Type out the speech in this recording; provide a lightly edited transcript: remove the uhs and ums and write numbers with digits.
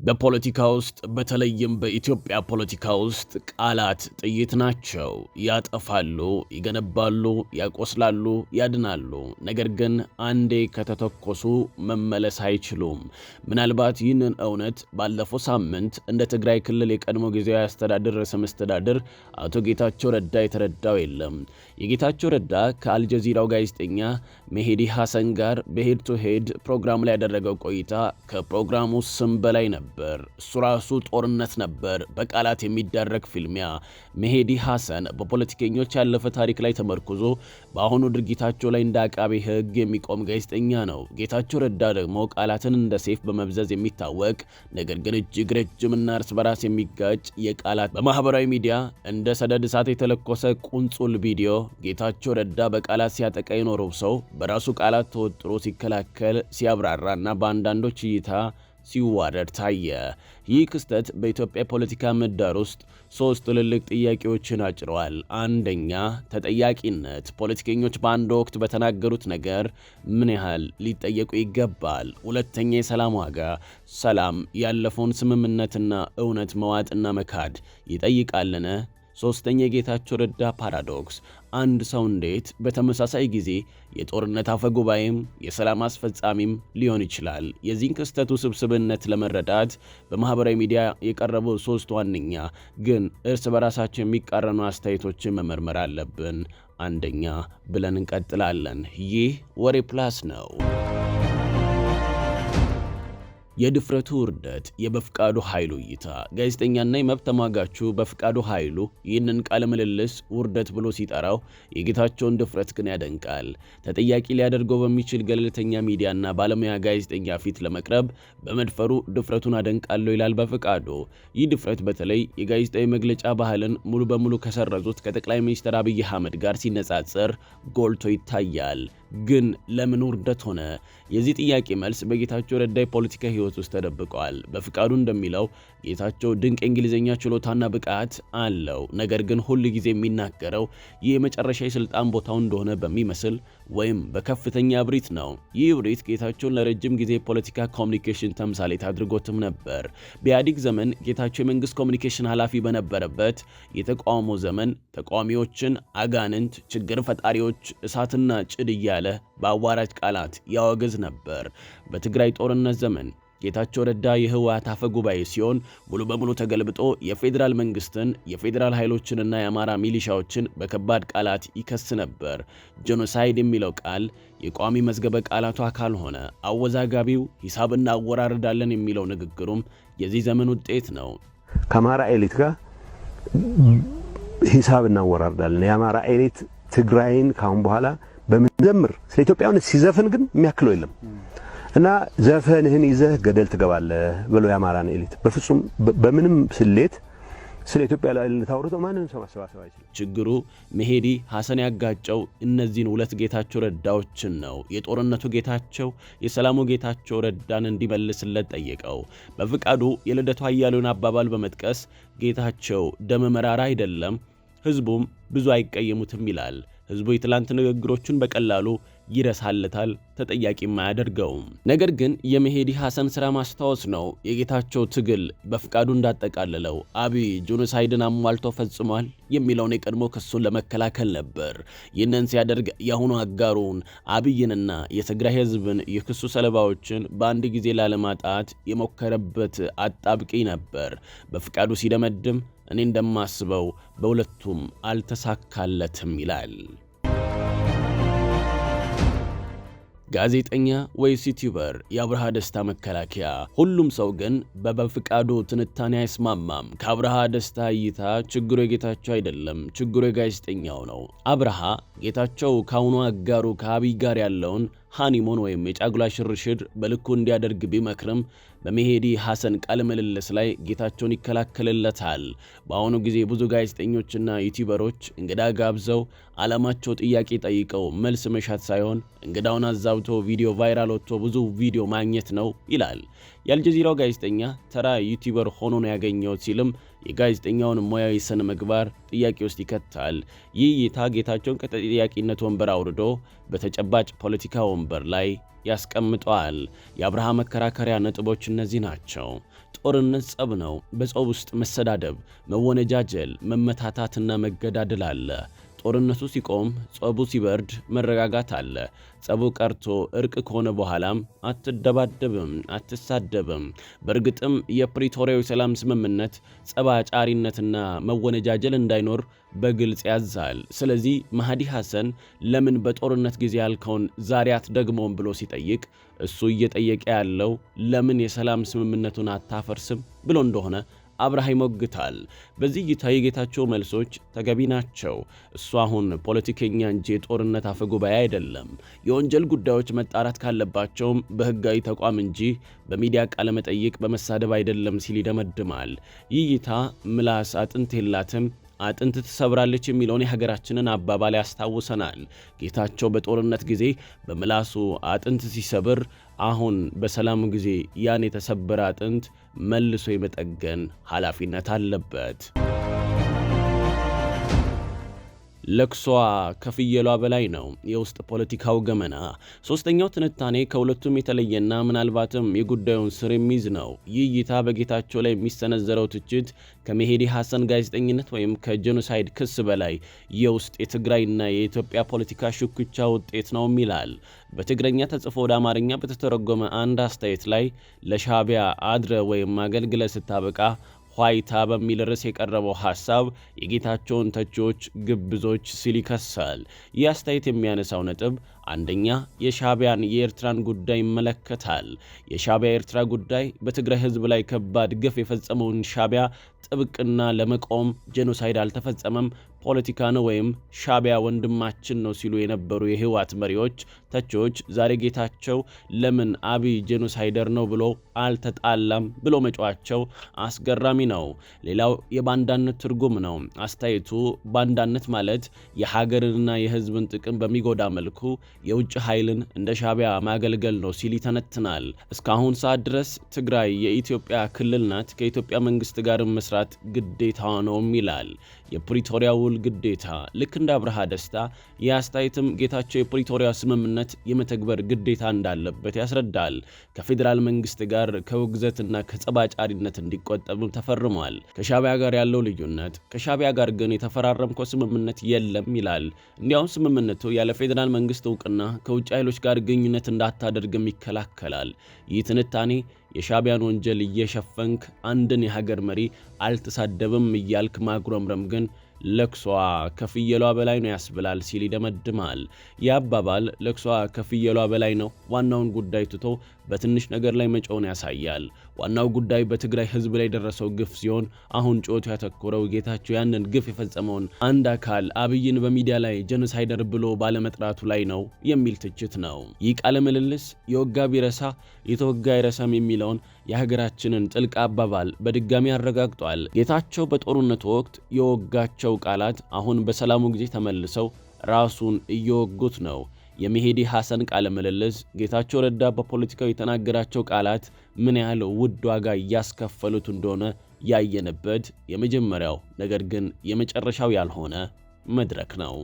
በፖለቲካ ውስጥ፣ በተለይም በኢትዮጵያ ፖለቲካ ውስጥ ቃላት ጥይት ናቸው። ያጠፋሉ፣ ይገነባሉ፣ ያቆስላሉ፣ ያድናሉ። ነገር ግን አንዴ ከተተኮሱ መመለስ አይችሉም። ምናልባት ይህንን እውነት ባለፈው ሳምንት እንደ ትግራይ ክልል የቀድሞ ጊዜያዊ አስተዳደር ርዕሰ መስተዳድር አቶ ጌታቸው ረዳ የተረዳው የለም። የጌታቸው ረዳ ከአልጀዚራው ጋዜጠኛ ሜሄዲ ሐሰን ጋር በ Head to Head ፕሮግራም ላይ ያደረገው ቆይታ ከፕሮግራሙ ስም በላይ ነበር። እሱ ራሱ ጦርነት ነበር፣ በቃላት የሚደረግ ፍልሚያ። መሄዲ ሐሰን በፖለቲከኞች ያለፈ ታሪክ ላይ ተመርኩዞ በአሁኑ ድርጊታቸው ላይ እንደ አቃቤ ሕግ የሚቆም ጋዜጠኛ ነው። ጌታቸው ረዳ ደግሞ ቃላትን እንደ ሰይፍ በመምዘዝ የሚታወቅ፣ ነገር ግን እጅግ ረጅምና እርስ በራስ የሚጋጭ የቃላት፣ በማህበራዊ ሚዲያ እንደ ሰደድ እሳት የተለኮሰ ቁንጹል ቪዲዮ፣ ጌታቸው ረዳ በቃላት ሲያጠቃ የኖረው ሰው በራሱ ቃላት ተወጥሮ ሲከላከል፣ ሲያብራራ እና በአንዳንዶች እይታ ሲዋረድ ታየ። ይህ ክስተት በኢትዮጵያ የፖለቲካ ምህዳር ውስጥ ሶስት ትልልቅ ጥያቄዎችን አጭረዋል። አንደኛ፣ ተጠያቂነት። ፖለቲከኞች በአንድ ወቅት በተናገሩት ነገር ምን ያህል ሊጠየቁ ይገባል? ሁለተኛ፣ የሰላም ዋጋ። ሰላም ያለፈውን ስምምነትና እውነት መዋጥና መካድ ይጠይቃልን? ሶስተኛ፣ የጌታቸው ረዳ paradox። አንድ ሰው እንዴት በተመሳሳይ ጊዜ የጦርነት አፈ ጉባኤም የሰላም አስፈጻሚም ሊሆን ይችላል? የዚህን ክስተት ውስብስብነት ለመረዳት በማኅበራዊ ሚዲያ የቀረቡ ሶስት ዋነኛ ግን እርስ በራሳቸው የሚቃረኑ አስተያየቶችን መመርመር አለብን። አንደኛ ብለን እንቀጥላለን። ይህ ወሬ ፕላስ ነው። የድፍረቱ ውርደት፣ የበፍቃዱ ኃይሉ እይታ። ጋዜጠኛና የመብት ተሟጋቹ በፍቃዱ ኃይሉ ይህንን ቃለ ምልልስ ውርደት ብሎ ሲጠራው የጌታቸውን ድፍረት ግን ያደንቃል። ተጠያቂ ሊያደርገው በሚችል ገለልተኛ ሚዲያና ባለሙያ ጋዜጠኛ ፊት ለመቅረብ በመድፈሩ ድፍረቱን አደንቃለሁ ይላል በፍቃዱ። ይህ ድፍረት በተለይ የጋዜጣዊ መግለጫ ባህልን ሙሉ በሙሉ ከሰረዙት ከጠቅላይ ሚኒስትር አብይ አህመድ ጋር ሲነጻጸር ጎልቶ ይታያል። ግን ለምን ውርደት ሆነ? የዚህ ጥያቄ መልስ በጌታቸው ረዳ የፖለቲካ ህይወት ውስጥ ተደብቋል። በፍቃዱ እንደሚለው ጌታቸው ድንቅ የእንግሊዝኛ ችሎታና ብቃት አለው። ነገር ግን ሁል ጊዜ የሚናገረው ይህ የመጨረሻ የስልጣን ቦታው እንደሆነ በሚመስል ወይም በከፍተኛ እብሪት ነው። ይህ እብሪት ጌታቸውን ለረጅም ጊዜ የፖለቲካ communication ተምሳሌት አድርጎትም ነበር። በኢህአዴግ ዘመን ጌታቸው የመንግስት communication ኃላፊ በነበረበት የተቃውሞ ዘመን ተቃዋሚዎችን አጋንንት፣ ችግር ፈጣሪዎች፣ እሳትና ጭድ እያለ በአዋራጅ ቃላት ያወግዝ ነበር። በትግራይ ጦርነት ዘመን ጌታቸው ረዳ የህወሓት አፈ ጉባኤ ሲሆን ሙሉ በሙሉ ተገልብጦ የፌዴራል መንግስትን፣ የፌዴራል ኃይሎችንና የአማራ ሚሊሻዎችን በከባድ ቃላት ይከስ ነበር። Genocide የሚለው ቃል የቋሚ መዝገበ ቃላቱ አካል ሆነ። አወዛጋቢው ሂሳብ እናወራርዳለን የሚለው ንግግሩም የዚህ ዘመን ውጤት ነው። ከአማራ elite ጋር ሂሳብ እናወራርዳለን። የአማራ elite ትግራይን ካሁን በኋላ በምንዘምር ስለ ኢትዮጵያውነት ሲዘፍን ግን የሚያክለው የለም እና ዘፈንህን ይዘህ ገደል ትገባለህ ብሎ የአማራን elite በፍጹም በምንም ስሌት ስለ ኢትዮጵያ ሉዓላዊነት አውርቶ ማንንም ሰው ማሰባሰብ አይችልም። ችግሩ መሄዲ ሐሰን ያጋጨው እነዚህን ሁለት ጌታቸው ረዳዎችን ነው። የጦርነቱ ጌታቸው የሰላሙ ጌታቸው ረዳን እንዲመልስለት ጠየቀው። በፍቃዱ የልደቱ አያሌውን አባባል በመጥቀስ ጌታቸው ደመ መራራ አይደለም፣ ህዝቡም ብዙ አይቀየሙትም ይላል። ህዝቡ የትላንት ንግግሮቹን በቀላሉ ይረሳለታል፣ ተጠያቂም አያደርገውም። ነገር ግን የመሄዲ ሐሰን ስራ ማስታወስ ነው። የጌታቸው ትግል በፍቃዱ እንዳጠቃልለው አብይ genocide ን አሟልቶ ፈጽሟል የሚለውን የቀድሞ ክሱን ለመከላከል ነበር። ይህንን ሲያደርግ የአሁኑ አጋሩን አብይንና የትግራይ ህዝብን የክሱ ሰለባዎችን በአንድ ጊዜ ላለማጣት የሞከረበት አጣብቂኝ ነበር። በፍቃዱ ሲደመድም እኔ እንደማስበው በሁለቱም አልተሳካለትም ይላል። ጋዜጠኛ ወይስ YouTuber? የአብርሃ ደስታ መከላከያ። ሁሉም ሰው ግን በበፍቃዱ ትንታኔ አይስማማም። ከአብርሃ ደስታ እይታ ችግሩ የጌታቸው አይደለም፣ ችግሩ የጋዜጠኛው ነው። አብርሃ ጌታቸው ከአሁኑ አጋሩ ከአብይ ጋር ያለውን honeymoon ወይም የጫጉላ ሽርሽር በልኩ እንዲያደርግ ቢመክርም በመሄዲ ሐሰን ቃለ ምልልስ ላይ ጌታቸውን ይከላከልለታል። በአሁኑ ጊዜ ብዙ ጋዜጠኞችና ዩቲዩበሮች እንግዳ ጋብዘው ዓላማቸው ጥያቄ ጠይቀው መልስ መሻት ሳይሆን እንግዳውን አዛብቶ ቪዲዮ viral ወጥቶ ብዙ ቪዲዮ ማግኘት ነው ይላል። የአልጀዚራው ጋዜጠኛ ተራ YouTuber ሆኖ ነው ያገኘሁት ሲልም የጋዜጠኛውን ሙያዊ ስነ ምግባር ጥያቄ ውስጥ ይከታል። ይህ እይታ ጌታቸውን ከተጠያቂነት ወንበር አውርዶ በተጨባጭ ፖለቲካ ወንበር ላይ ያስቀምጠዋል። የአብርሃም መከራከሪያ ነጥቦች እነዚህ ናቸው። ጦርነት ጸብ ነው። በጸብ ውስጥ መሰዳደብ፣ መወነጃጀል፣ መመታታትና መገዳደል አለ። ጦርነቱ ሲቆም፣ ጸቡ ሲበርድ መረጋጋት አለ። ጸቡ ቀርቶ እርቅ ከሆነ በኋላም አትደባደብም፣ አትሳደብም። በእርግጥም የፕሪቶሪያው የሰላም ስምምነት ጸብ አጫሪነትና መወነጃጀል እንዳይኖር በግልጽ ያዛል። ስለዚህ መህዲ ሐሰን ለምን በጦርነት ጊዜ ያልከውን ዛሬ አትደግመውም ብሎ ሲጠይቅ፣ እሱ እየጠየቀ ያለው ለምን የሰላም ስምምነቱን አታፈርስም ብሎ እንደሆነ አብርሃ ይሞግታል። በዚህ እይታ የጌታቸው መልሶች ተገቢ ናቸው። እሱ አሁን ፖለቲከኛ እንጂ የጦርነት አፈ ጉባኤ አይደለም። የወንጀል ጉዳዮች መጣራት ካለባቸውም በህጋዊ ተቋም እንጂ በሚዲያ ቃለ መጠይቅ በመሳደብ አይደለም ሲል ይደመድማል። ይህ እይታ ምላስ አጥንት የላትም፣ አጥንት ትሰብራለች የሚለውን የሀገራችንን አባባል ያስታውሰናል። ጌታቸው በጦርነት ጊዜ በምላሱ አጥንት ሲሰብር፣ አሁን በሰላሙ ጊዜ ያን የተሰበረ አጥንት መልሶ የመጠገን ኃላፊነት አለበት። ለቅሷ ከፍየሏ በላይ ነው። የውስጥ ፖለቲካው ገመና። ሶስተኛው ትንታኔ ከሁለቱም የተለየና ምናልባትም የጉዳዩን ስር የሚይዝ ነው። ይህ እይታ በጌታቸው ላይ የሚሰነዘረው ትችት ከመሄዲ ሐሰን ጋዜጠኝነት ወይም ከ genocide ክስ በላይ የውስጥ የትግራይና የኢትዮጵያ ፖለቲካ ሽኩቻ ውጤት ነው ይላል። በትግረኛ ተጽፎ ወደ አማርኛ በተተረጎመ አንድ አስተያየት ላይ ለሻዕቢያ አድረ ወይም አገልግለ ስታበቃ ኋይታ በሚል ርዕስ የቀረበው ሐሳብ የጌታቸውን ተቺዎች ግብዞች ሲል ይከሳል። ይህ አስተያየት የሚያነሳው ነጥብ አንደኛ የሻዕቢያን የኤርትራን ጉዳይ ይመለከታል። የሻዕቢያ ኤርትራ ጉዳይ በትግራይ ሕዝብ ላይ ከባድ ግፍ የፈጸመውን ሻዕቢያ ጥብቅና ለመቆም genocide አልተፈጸመም፣ ፖለቲካ ነው ወይም ሻዕቢያ ወንድማችን ነው ሲሉ የነበሩ የህወሓት መሪዎች ተቺዎች ዛሬ ጌታቸው ለምን አብይ genocider ነው ብሎ አልተጣላም ብሎ መጮኻቸው አስገራሚ ነው። ሌላው የባንዳነት ትርጉም ነው። አስተያየቱ ባንዳነት ማለት የሀገርንና የህዝብን ጥቅም በሚጎዳ መልኩ የውጭ ኃይልን እንደ ሻዕቢያ ማገልገል ነው ሲል ይተነትናል። እስካሁን ሰዓት ድረስ ትግራይ የኢትዮጵያ ክልል ናት፣ ከኢትዮጵያ መንግስት ጋር መስራት ግዴታዋ ነውም ይላል። የፕሪቶሪያ ውል ግዴታ። ልክ እንደ አብርሃ ደስታ ይህ አስተያየትም ጌታቸው የፕሪቶሪያ ስምምነት የመተግበር ግዴታ እንዳለበት ያስረዳል። ከፌዴራል መንግስት ጋር ከውግዘትና ከጸባጫሪነት እንዲቆጠብም ተፈርሟል። ከሻዕቢያ ጋር ያለው ልዩነት፣ ከሻዕቢያ ጋር ግን የተፈራረምከው ስምምነት የለም ይላል። እንዲያውም ስምምነቱ ያለ ፌዴራል መንግስት እውቅና ከውጭ ኃይሎች ጋር ግንኙነት እንዳታደርግም ይከላከላል። ይህ ትንታኔ የሻዕቢያን ወንጀል እየሸፈንክ አንድን የሀገር መሪ አልተሳደብም እያልክ ማጉረምረም ግን ለቅሷ ከፍየሏ በላይ ነው ያስብላል ሲል ይደመድማል። ይህ አባባል ለቅሷ ከፍየሏ በላይ ነው ዋናውን ጉዳይ ትቶ በትንሽ ነገር ላይ መጮውን ያሳያል። ዋናው ጉዳይ በትግራይ ሕዝብ ላይ የደረሰው ግፍ ሲሆን፣ አሁን ጩኸቱ ያተኮረው ጌታቸው ያንን ግፍ የፈጸመውን አንድ አካል አብይን በሚዲያ ላይ genocider ብሎ ባለመጥራቱ ላይ ነው የሚል ትችት ነው። ይህ ቃለ ምልልስ የወጋ ቢረሳ የተወጋ አይረሳም የሚለውን የሀገራችንን ጥልቅ አባባል በድጋሚ አረጋግጧል። ጌታቸው በጦርነቱ ወቅት የወጋቸው ቃላት አሁን በሰላሙ ጊዜ ተመልሰው ራሱን እየወጉት ነው። የመሄዲ ሐሰን ቃለ ምልልስ ጌታቸው ረዳ በፖለቲካው የተናገራቸው ቃላት ምን ያህል ውድ ዋጋ እያስከፈሉት እንደሆነ ያየንበት የመጀመሪያው ነገር ግን የመጨረሻው ያልሆነ መድረክ ነው።